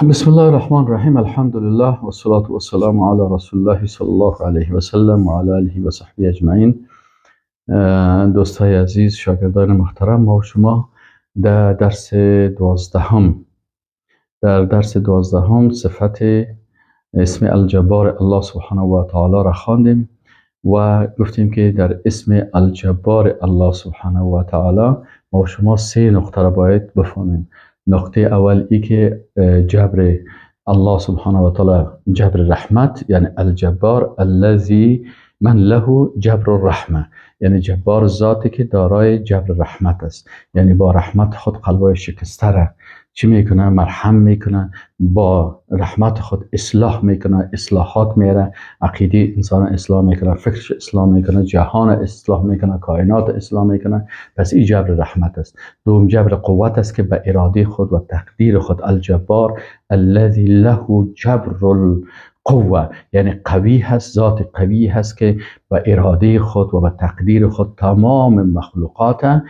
بسم الله الرحمن الرحیم. الحمدلله و الصلاة و السلام علی رسول الله صلی الله علیه و سلم و علی آله و صحبه اجمعین. دوستای عزیز، شاگردان محترم، ما و شما در درس 12، در درس 12 صفت اسم الجبار الله سبحانه و تعالی را خواندیم و گفتیم که در اسم الجبار الله سبحانه و تعالی ما و شما سه نقطه را باید بفهمیم. نقطه اول ای که جبر الله سبحانه و تعالی جبر رحمت، یعنی الجبار الذی من له جبر الرحمه، یعنی جبار ذاتی که دارای جبر رحمت است، یعنی با رحمت خود قلبای شکسته را چی میکنه؟ مرهم میکنه، با رحمت خود اصلاح میکنه، اصلاحات میره، عقیده انسان اصلاح میکنه، فکرش اصلاح میکنه، جهان اصلاح میکنه، کائنات اصلاح میکنه. پس این جبر رحمت است. دوم جبر قوت است که به اراده خود و تقدیر خود، الجبار الذی له جبر القوه، یعنی قوی هست، ذات قوی هست که به اراده خود و به تقدیر خود تمام مخلوقات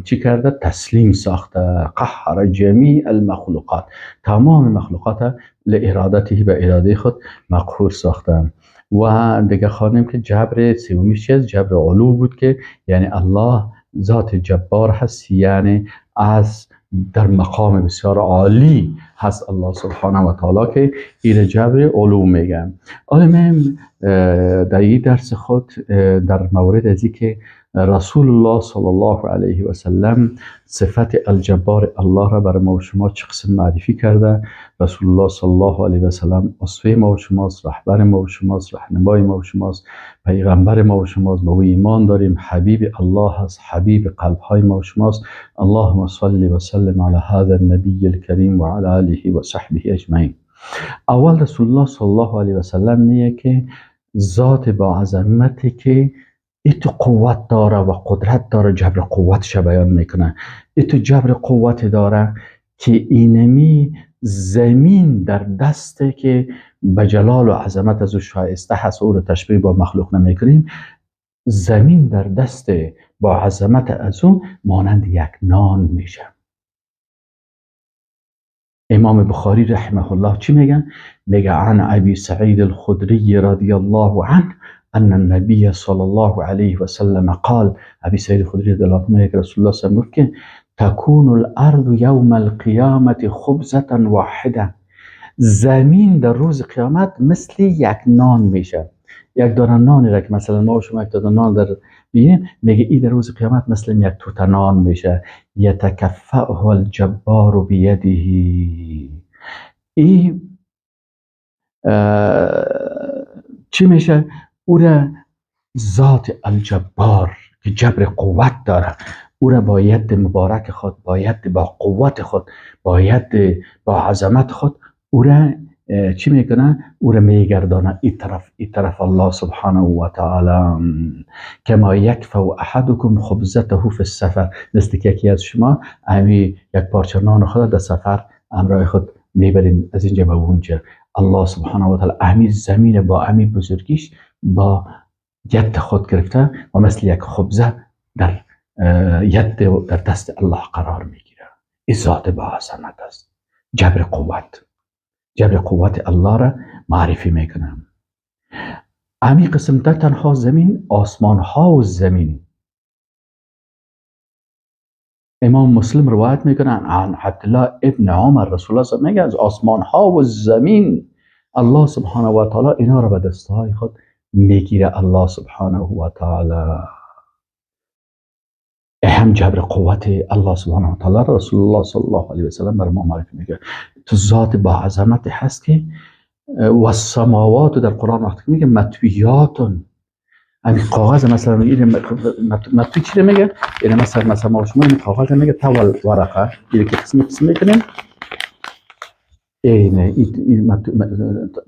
چی کرده؟ تسلیم ساخته. قهر جمیع المخلوقات، تمام مخلوقات لارادته، به اراده خود مقهور ساخته. و دیگه خواندیم که جبر سومیش چیست؟ جبر علو بود که یعنی الله ذات جبار هست، یعنی از در مقام بسیار عالی هست الله سبحانه و تعالی که ایره جبر علو میگن. حالا در این درس خود در مورد از که رسول الله صلی الله علیه و سلم صفت الجبار الله را برای ما و شما چه قسم معرفی کرده. رسول الله صلی الله علیه و سلم اسوه ما و شماست، رهبر ما و شماست، راهنمای ما و شماست، پیغمبر ما و شماست، با او ایمان داریم، حبیب الله هست، حبیب قلب های ما و شماست. اللهم صل و سلم علی هذا النبی الکریم و علی آله و صحبه اجمعین. اول رسول الله صلی الله علیه و سلم میگه که ذات با عظمتی که ایتو قوت داره و قدرت داره، جبر قوتش بیان میکنه. ایتو جبر قوت داره که اینمی زمین در دسته که به جلال و عظمت از او شایسته هست، او رو تشبیه با مخلوق نمیکنیم. زمین در دست با عظمت از او مانند یک نان میشه. امام بخاری رحمه الله چی میگن؟ میگه عن ابی سعید الخدری رضی الله عنه ان النبی صلی الله علیه و سلم قال، ابی سعید الخدری رضی الله عنه میگه رسول الله صلی الله علیه و گفت که تکون الارض یوم القیامت خبزة واحده، زمین در روز قیامت مثل یک نان میشه. یک دانه نانی را که مثلا ما و شما یک دانه نان در ببینیم، میگه ای در روز قیامت مثل یک توته نان میشه. یتکفأه الجبار بیده، ای چی میشه؟ او را ذات الجبار که جبر قوت داره، او را با ید مبارک خود، با ید با قوت خود، با ید با عظمت خود او را چی میکنه؟ او را میگردانه ای طرف ای طرف الله سبحانه و تعالی. کما یکفأ احدکم خبزته فی السفر، مثل که یکی از شما امی یک پارچه نان خود در سفر امرای خود میبرین از اینجا به اونجا. الله سبحانه و تعالی امی زمین با امی بزرگیش با ید خود گرفته و مثل یک خبزه در ید در دست الله قرار میگیره. این ذات با عظمت است. جبر قوت، جبر قوت الله را معرفی میکنه. امی قسم در تنها زمین، آسمان ها و زمین. امام مسلم روایت میکنه عن عبدالله ابن عمر، رسول الله صلی میگه از آسمان ها و زمین الله سبحانه و تعالی اینا را به دستهای خود میگیره. الله سبحانه و تعالی هم جبر قوت الله سبحانه و تعالی رسول الله صلی الله علیه و سلم بر ما معرفی میکنه. تو ذات با عظمت هست که و السماوات در قرآن وقتی میگه مطویات، همین کاغذ مثلا این مطوی چی میگه؟ یعنی مثلا ما شما این کاغذ میگه طوى الورقه، این که قسم قسم میکنیم این این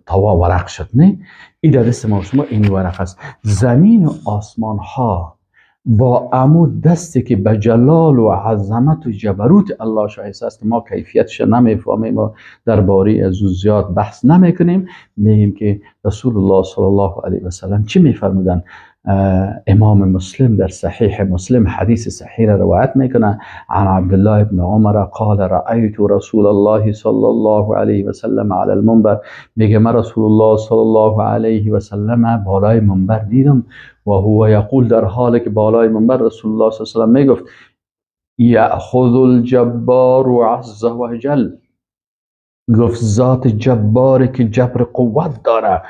طوا ورق شد، نه؟ این در دست ما شما این ورق است. زمین و آسمان ها با امو دستی که به جلال و عظمت و جبروت الله شایسته است که ما کیفیتش نمیفهمیم و درباره از او زیاد بحث نمیکنیم، میگیم که رسول الله صلی الله علیه و سلم چی میفرمودن؟ امام مسلم در صحیح مسلم حدیث صحیح را روایت میکنه، عن عبدالله بن عمر قال رأیت رسول الله صلی الله علیه و سلم علی المنبر. میگه من رسول الله صلی الله علیه و سلم بالای منبر دیدم، و هو یقول، در حالی که بالای منبر رسول الله صلی الله علیه و سلم میگفت یأخذ الجبار عز وجل. گفت ذات جباری که جبر قوت داره،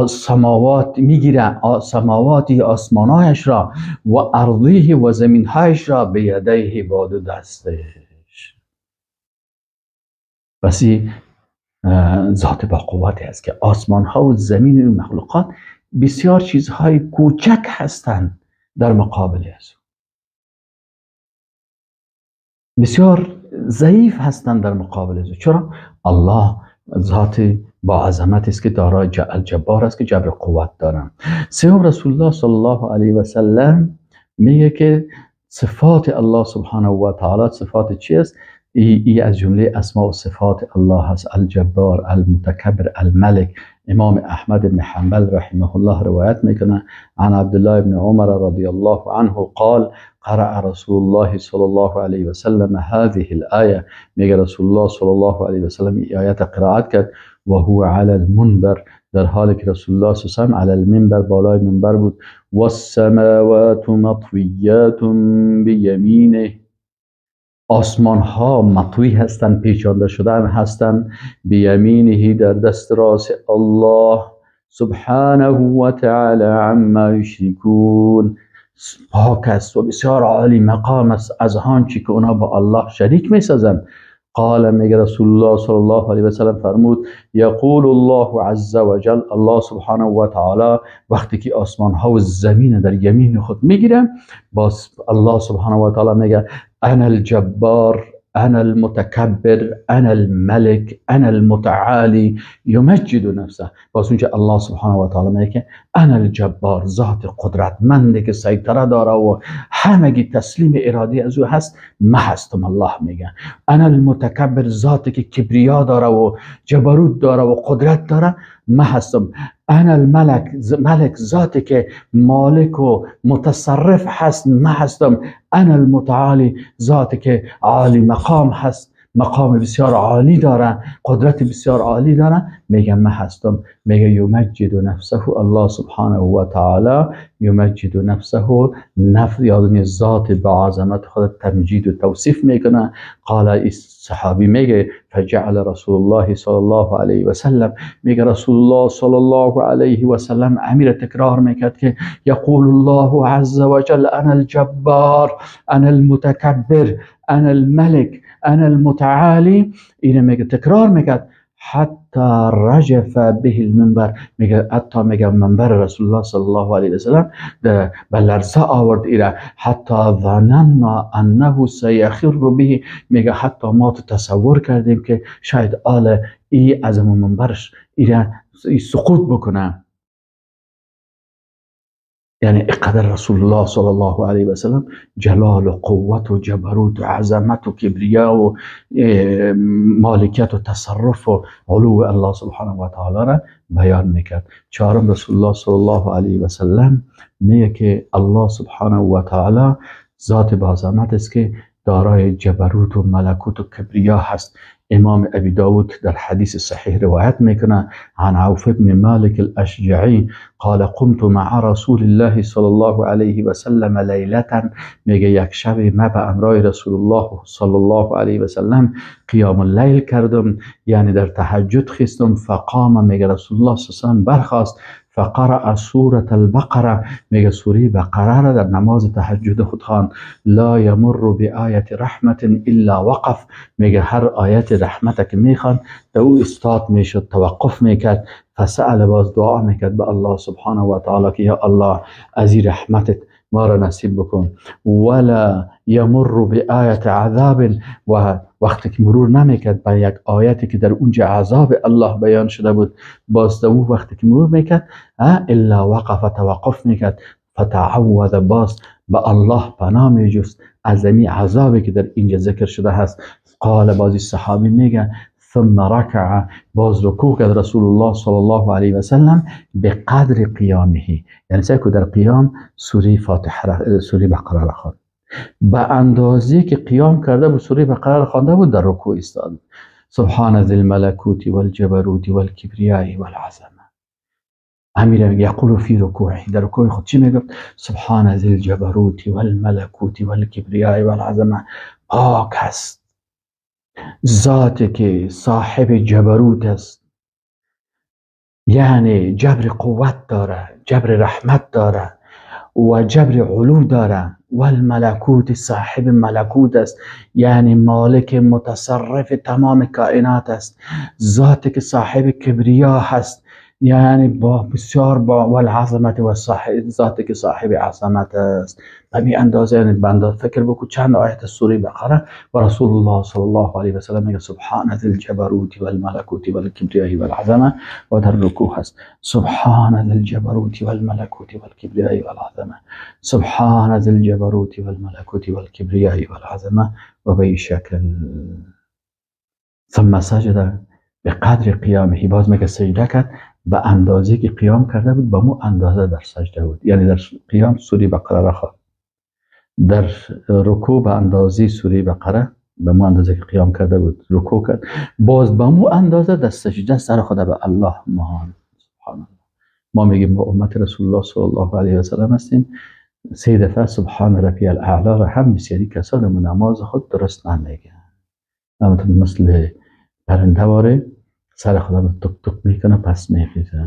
سماوات میگیره، سماواتی آسمانهایش را و ارضیه و زمینهایش را بیدیه با دو دستش. پس ذات با قوتی است که آسمان ها و زمین و مخلوقات بسیار چیزهای کوچک هستند در مقابل از او، بسیار ضعیف هستند در مقابل از او. چرا؟ الله ذات با عظمت است که دارای الجبار است که جبر قوت دارن. سوم، رسول الله صلی الله علیه و سلم میگه که صفات الله سبحانه و تعالی صفات چی است؟ ای از جمله اسماء و صفات الله هست، الجبار، المتکبر، الملک. امام احمد بن حنبل رحمه الله روایت میکنه عن عبدالله بن عمر رضی الله عنه قال قرأ رسول الله صلی الله علیه و سلم هذه الآیه. میگه رسول الله صلی الله علیه و سلم این آیت قرائت کرد، و هو علی المنبر، در حالی که رسول الله صلی الله علیه و سلم علی المنبر، بالای منبر بود. والسماوات مطویات بیمینه، آسمان ها مطوی هستند، پیچانده شدن هستند، بیمینه، در دست راست الله، سبحانه و تعالی عما یشرکون. پاک است و بسیار عالی مقام است از آنچه که اونا با الله شریک میسازند. قال، میگه رسول الله صلی الله علیه و سلم فرمود یقول الله عز وجل، الله سبحانه و تعالی وقتی که آسمان ها و زمین در یمین خود میگیره، باز الله سبحانه و تعالی میگه انا الجبار، انا المتکبر، انا الملک، انا المتعالی، یمجد نفسه. باز اونجا الله سبحانه و تعالی میگه که انا الجبار، ذات قدرتمندی که سیطره داره و همگی تسلیم ارادی از او هست، ما هستم. الله میگه انا المتکبر، ذاتی که کبریا داره و جبروت داره و قدرت داره، ما هستم. انا الملک، ملک، ذاتی که مالک و متصرف هست، ما هستم. انا المتعالی، ذاتی که عالی مقام هست، مقام بسیار عالی داره، قدرت بسیار عالی داره، میگه من هستم. میگه یمجد نفسه، الله سبحانه و تعالی یمجد نفسه، نفس یعنی ذات با عظمت خود تمجید و توصیف میکنه. قال، صحابی میگه فجعل رسول الله صلی الله علیه و سلم، میگه رسول الله صلی الله علیه و سلم امی ره تکرار میکرد که یقول الله عز وجل انا الجبار، انا المتکبر، انا الملک، انا المتعالی. اینه میگه تکرار میکرد، حتی رجف به المنبر، میگه حتی میگه منبر رسول الله صلی الله علیه و سلم به لرزه آورد ایره، حتی ظننا انه سیخر به، میگه حتی ما تصور کردیم که شاید آل ای از منبرش ایره سقوط بکنه. یعنی اقدر رسول الله صلی الله علیه و سلم جلال و قوت و جبروت و عظمت و کبریا و مالکیت و تصرف و علو الله سبحانه و تعالی را بیان میکرد. چهارم، رسول الله صلی الله علیه و سلم میگه که الله سبحانه و تعالی ذات با عظمت است که دارای جبروت و ملکوت و کبریا هست. امام ابی داود در حدیث صحیح روایت میکنه عن عوف بن مالک الاشجعی قال قمت مع رسول الله صلی الله علیه و سلم لیلة، میگه یک شب ما به امرای رسول الله صلی الله علیه و سلم قیام اللیل کردم، یعنی در تهجد خیستم. فقام، میگه رسول الله صلی الله علیه و سلم برخاست، فقرأ سورة البقرة، میگه سوره بقره را در نماز تهجد خود خواند. لا یمر بآیة رحمة الا وقف، میگه هر آیت رحمت که میخواند در او استاد میشد، توقف میکرد. فسأل، باز دعا میکرد به الله سبحانه و تعالی که یا الله از این رحمتت ما را نصیب بکن. ولا یمر بآیة عذاب، و وقتی که مرور نمیکرد به یک آیتی که در اونجا عذاب الله بیان شده بود، باز در او وقتی که مرور میکرد الا وقف، توقف میکرد. فتعوذ، باز به الله پناه میجست از امی عذابی که در اینجا ذکر شده هست. قال، بازی صحابی میگه ثم قرأ، ثم رکع، باز رکوع کرد رسول الله صلی الله علیه و سلم به قدر قیامه، یعنی سعی در قیام سوره فاتحه سوره بقره را خواند، به اندازه که قیام کرده بود سوره بقره را خوانده بود در رکوع ایستاد. سبحان ذی الملکوت والجبروت والکبریاء والعظمه. امیر یقول فی رکوعه، در رکوع خود چی میگفت؟ سبحان ذی الجبروت والملکوت والکبریاء والعظمه. پاک است ذاتی که صاحب جبروت است، یعنی جبر قوت داره، جبر رحمت داره و جبر علو داره. والملکوت صاحب ملکوت است، یعنی مالک متصرف تمام کائنات است. ذاتی که صاحب کبریا هست، یعنی با بسیار با والعظمت و صاحب ذاتی که صاحب عظمت است. به می اندازه، یعنی بنده فکر بکن چند آیت سوره بقره و رسول الله صلی الله علیه و سلم میگه سبحان ذی الجبروت والملکوت والکبریاء والعظمه و در رکوع هست سبحان ذی الجبروت والملکوت والکبریاء والعظمه، سبحان ذی الجبروت والملکوت والکبریاء والعظمه و به این شکل. ثم سجد به قدر قیامه، باز میگه سجده کرد به اندازه که قیام کرده بود، به مو اندازه در سجده بود، یعنی در قیام سوره بقره را خواند، در رکوع به اندازه سوره بقره به مو اندازه که قیام کرده بود رکوع کرد، باز به مو اندازه در سجده سر خود به الله مهان. سبحان الله. ما میگیم با امت رسول الله صلی الله علیه و سلم هستیم، سه دفعه سبحان ربی الاعلی را هم بسیاری کسان نماز خود درست نمیگن، مثل پرنده واره سر خودم تک تک میکنه پس میخیزه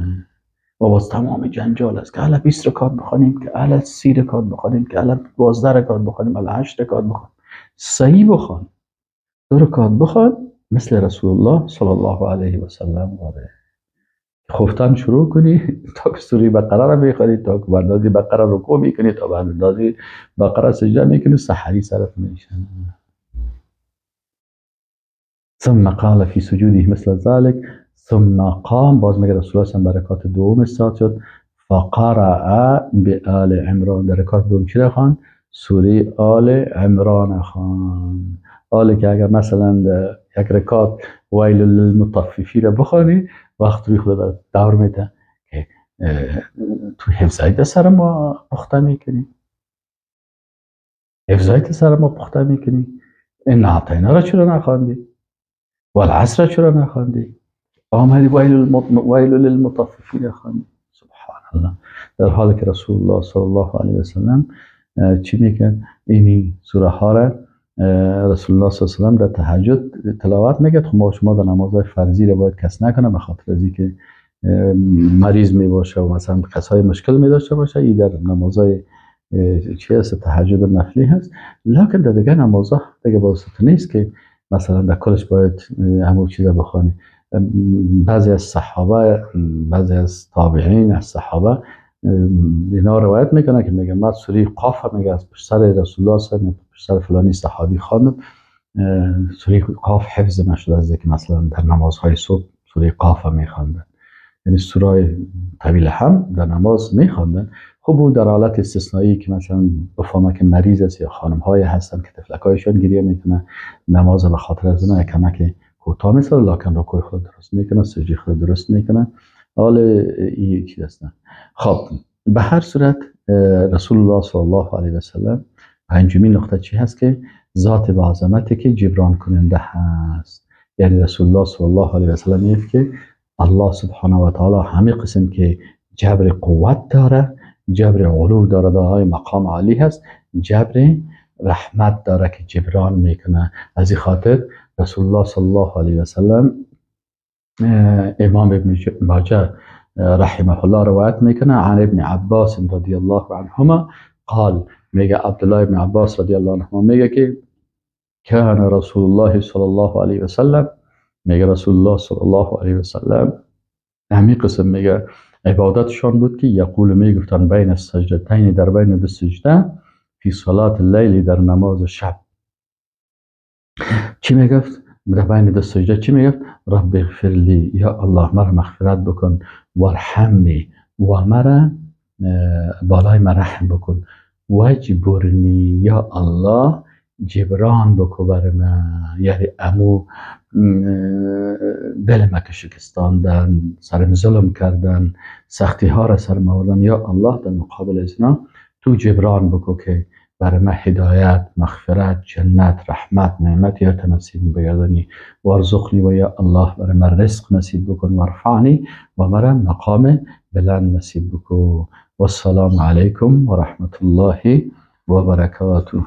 و باز تمام جنجال است که الا 20 رکعت بخوانیم، که الا 30 رکعت بخوانیم، که الا 12 رکعت بخوانیم، الا 8 رکعت بخوانیم. صحیح بخوان، 2 رکعت بخوان مثل رسول الله صلی الله علیه و سلم واره. خفتن شروع کنی تا که سوره بقره را میخوانی، تا که اندازه بقره رکوع میکنی، تا به اندازه بقره سجده میکنی، سحری سرت میشه. ثم قال فی سجوده مثل ذلك ثم قام، باز میگه رسول الله صلی رکعت دوم استاد شد، فقرأ بآل عمران، در رکعت دوم چی خواند؟ سوره آل عمران خواند. آل که اگر مثلا یک رکعت ویل للمطففین را بخوانی وقت روی خود دور میده که تو حفظایت سر ما پخته میکنی، حفظایت سر ما پخته میکنی، این اعطینا را چرا نخواندی؟ والعصر چرا نخواندی؟ آمدی ویل للمطففین خواندی. سبحان الله. در حالی که رسول الله صلی الله علیه و سلم چی میکرد؟ اینی سوره ها را رسول الله صلی الله علیه و سلم در تهجد تلاوت میکرد. خب ما شما در نمازهای فرضی را باید کس نکنه به خاطر از اینکه مریض میباشه و مثلا کسای مشکل می داشته باشه، این در نمازهای چی هست تهجد نفلی هست. لکن در دیگه نمازها دیگه باز نیست که مثلا در کلش باید همون چیزا بخوانی. بعضی از صحابه، بعضی از تابعین از صحابه اینا روایت میکنه که میگه من سوره قاف میگه از پشت سر رسول الله صلی الله علیه و پشت سر فلانی صحابی خواندم، سوره قاف حفظ نشده از که مثلا در نمازهای صبح سوره قاف میخواندن، یعنی سوره طویل هم در نماز میخواندن. خب او در حالت استثنایی که مثلا بفهمه که مریض است یا خانم های هستن که طفلکایشان گریه میکنه، نماز به خاطر از اونها کمک کوتاه میسازه، لکن رکوع خود درست میکنه، سجده خود درست میکنه. حال این چیز هستن. خب به هر صورت رسول الله صلی الله علیه و سلم پنجمین نقطه چی هست که ذات با عظمتی که جبران کننده هست. یعنی رسول الله صلی الله علیه و سلم میگه که الله سبحانه و تعالی همه قسم که جبر قوت داره، جبر علو داره، دارای مقام عالی هست، جبر رحمت داره که جبران میکنه. از این خاطر رسول الله صلی الله علیه و سلم امام ابن ماجه رحمه الله روایت میکنه عن ابن عباس رضی الله عنهما قال، میگه عبدالله ابن عباس رضی الله عنهما میگه که کان رسول الله صلی الله علیه و سلم، میگه رسول الله صلی الله علیه و سلم همین قسم میگه عبادتشان بود که یقول میگفتن بین السجدتین، در بین دو سجده، فی صلات اللیل، در نماز شب. چی میگفت؟ در بین دو سجده چی میگفت؟ رب اغفر لی، یا الله مرا مغفرت بکن، وارحمنی، و مرا بالای من رحم بکن، وجبرنی، یا الله جبران بکو بر من. یعنی امو دل ما که شکستاندن، سرم ظلم کردن، سختی ها را سرم آوردن، یا الله در مقابل از اینا تو جبران بکو که بر من هدایت، مغفرت، جنت، رحمت، نعمت یا نصیب بگردانی. وارزقنی و یا الله بر من رزق نصیب بکن، وارفعنی و مرا مقام بلند نصیب بکن. والسلام علیکم و رحمت الله و برکاته.